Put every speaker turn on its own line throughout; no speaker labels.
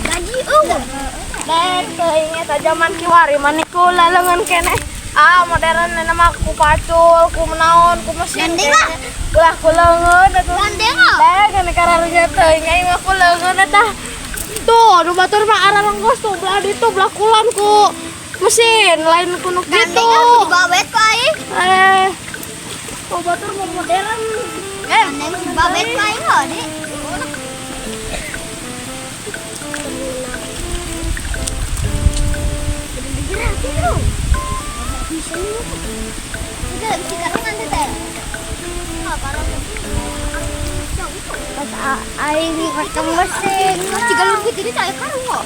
Gaji eueuh.
Dan teuing eta zaman kiwari mah ku laleungeun keneh. Ah, modern na mah ku pacul, ku naon, ku mesin.
Gandeng lah.
Ulah ku leungeun atuh.
Gandeng ah.
Deng ini kararunya teuing aing mah ku leungeun eta. Tuh, nu batur mah ararenggos tuh belah ditu belah kulon ku mesin, lain ku nu kitu.
Gandeng ah dibawet ku aing.
Eh. Oh, batur mah modern. Eh,
Gandeng dibawet ku aing heuh, Dik. Pas aing pakai mesin, masih galung gitu jadi saya karung kok.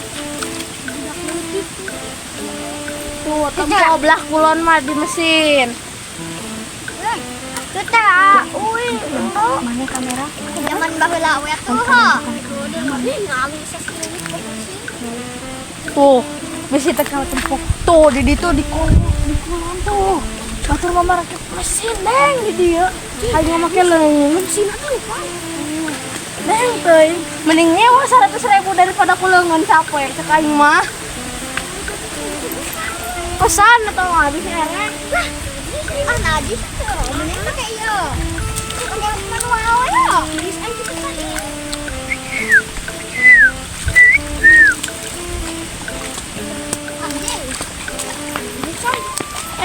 Tuh, tempo belah kulon mah di mesin.
Kita, uy,
Mana kamera?
Zaman baheula we tuh ha.
Tuh, bisi teh kalau tempo. Tuh, di ditu di kulon tuh. Batur mah marake mesin, Deng, di dieu. Aing mah make leungeun mesin atuh, Pak. Deng teuing, mending nyewa 100.000 daripada ku leungeun sapoe cek aing mah. Pesan atau mah bisa erek.
Lah, ah najis tuh. Mending pakai ieu. Pakai manual ya. Geus aing kitu tadi. Anjing.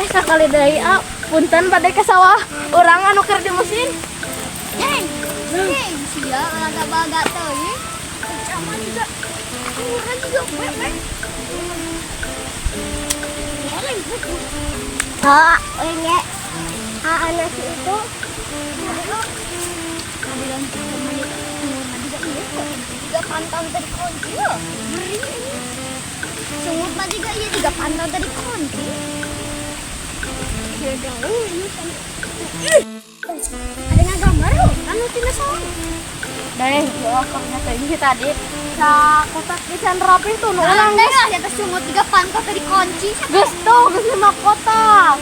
Eh, sakali deui ah, punten bade ka sawah urang anu keur di mesin.
Hei, hei, sia olaga baga teuing. Sama juga. Kurang juga we. Ha, ini ha nasi itu. Juga pantang tadi kunci ya. Ngeri ini. Sungut mah juga iya juga pantang tadi kunci. Ya jauh ini kan. Ada nggak gambar loh? Kan lu tina sawah.
Deh, ya ternyata ini tadi sa kotak pisan rapi tuh nu urang
Ada nggak ada sungut juga pantang tadi kunci.
Geus tuh, geus 5 kotak.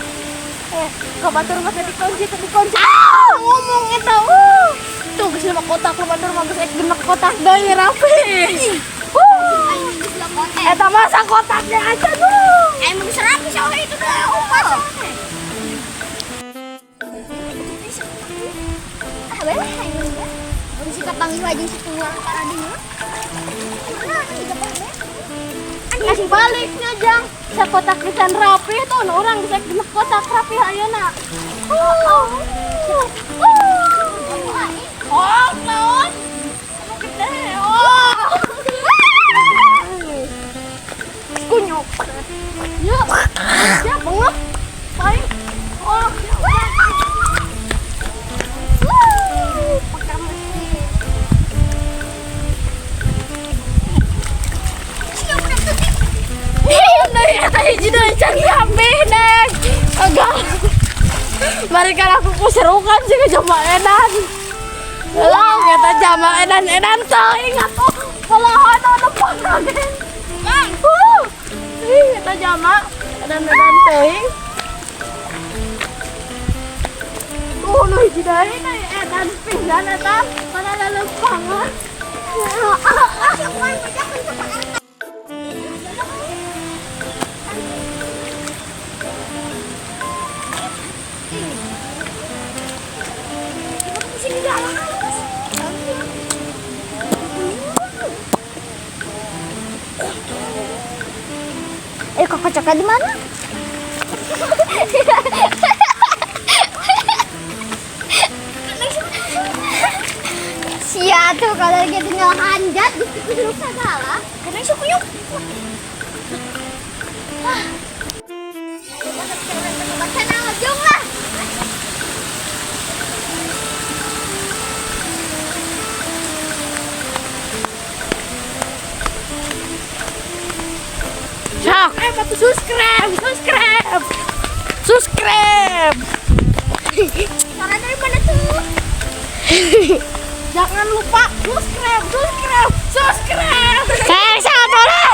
Eh, ka batur mah tadi kunci, tadi kunci. Ah, ngomong eta. Tuh geus 5 kotak, ka batur mah geus genep kotak deui rapi. Eta mah sakotaknya aja tuh.
Emang serapi sawah itu dah opat. Ah, boleh ayo ya. Bisa kapanggih wajing si tuang para dieu. Mana juga boleh.
Anjing baliknya jang. Sakotak pisan rapi tuh nu urang geus genep kotak rapi ayeuna. Oh, naon? Anu gede. Oh. Kunyuk. Ya. Ya bengep. Paling. Oh. Pakai mesin. Ih, eta hiji deui can kabeh, Neng. Agak. Mari kan aku kuserukan sih ke jama edan. Lah, eta jama edan edan teuing atuh. Kalahan anu pangagen. Ih, eta jama edan edan teuing. Tuh nu hiji deui deui edan pisan eta kana leuleumpangan.
Eh, kok kocoknya di mana? Sia tuh kalau gitu ngehanjat di situ segala. Karena isu kuyuk. Jong lah.
Cak, batu subscribe, subscribe, subscribe.
Cara dari mana tuh?
Jangan lupa subscribe, subscribe, subscribe.
Saya salah.